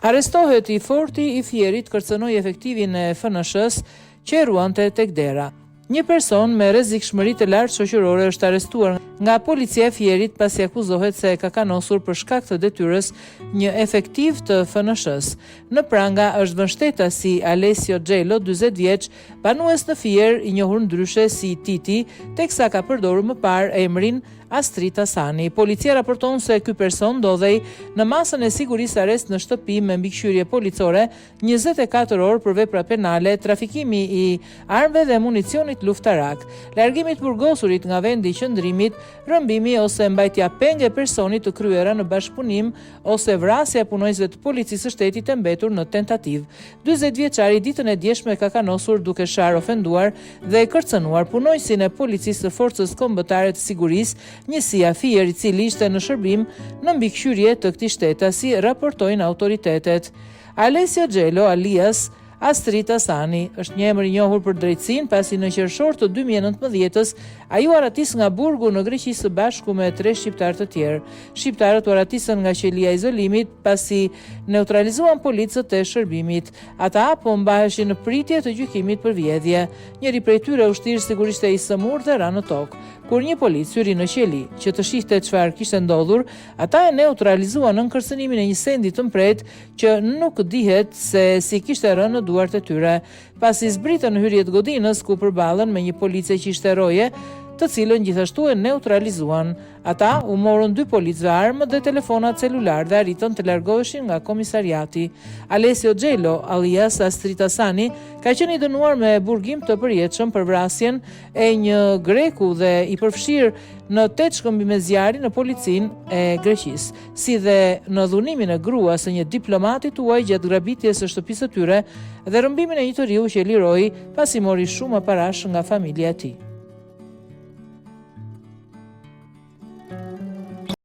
Arrestohet i forti i Fierit kërcënoi efektivin e FNSH-së që e ruante tek dera. Një person me rrezikshmëri të lartë shoqërore është arrestuar nga policia e Fierit pasi akuzohet se e ka kanosur për shkak të detyrës një efektiv të FNSH-së. Në pranga është vënë shtetasi Alesio Xhelo, 40 vjeç, banues në Fier, i njohur ndryshe si Titi, teksa ka përdorur më parë emrin Astrit Hasani. Policia raporton se ky person ndodhej në masën e sigurisë arrest në shtëpi me mbikëqyrje policore 24 orë për vepra penale, trafikimi i armëve dhe municionit luftarak, largimi i të burgosurit nga vendi i qëndrimit, rrëmbimi ose mbajtja peng e personit të kryera në bashkëpunim ose vrasja e punonjësve të Policisë së Shtetit e mbetur në tentativë. 40 vjeçari ditën e djeshme ka kanosur duke sharë ofenduar dhe kërcënuar punonjësin e Policisë së Forcës Kombëtare të Sigurisë, njësia Fier, i cili ishte në shërbim në mbikëqyrje të këtij shtetasi, raportojnë autoritetet. Alesio Xhelo, alias Astrit Hasani, është një emër i njohur për drejtësinë, pasi në qershor të 2019-ës ai u arratis nga burgu në Greqi së bashku me tre shqiptarë të tjerë. Shqiptarët u arratisën nga qelia e izolimit pasi neutralizuan policët e shërbimit. Ata po mbaheshin në pritje të gjykimit për vjedhje. Njëri prej tyre u shtir sikur ishte i sëmurë dhe ra në tokë. Kur një polic hyri në qeli që të shihte çfarë kishte ndodhur, ata e neutralizuan nën kërcënimin e një sendi të mprehtë që nuk dihet se si kishte rënë në duart e tyre. Pasi zbritën në hyrje të godinës, ku përballën me një police që ishte roje, të cilën gjithashtu e neutralizuan. Ata u morën dy policëve armët dhe telefonat celularë dhe arritën të largoheshin nga komisariati. Alesio Xhelo, alias Astrit Hasani, ka qenë i dënuar me burgim të përjetshëm për vrasjen e një greku dhe i përfshirë në tetë shkëmbime zjarri në policinë e Greqisë, si dhe në dhunimin e gruas së një diplomati të huaj gjatë grabitjes së shtëpisë së tyre dhe rrëmbimin e një të riu që e liroi pasi mori shuma parash nga familja e tij.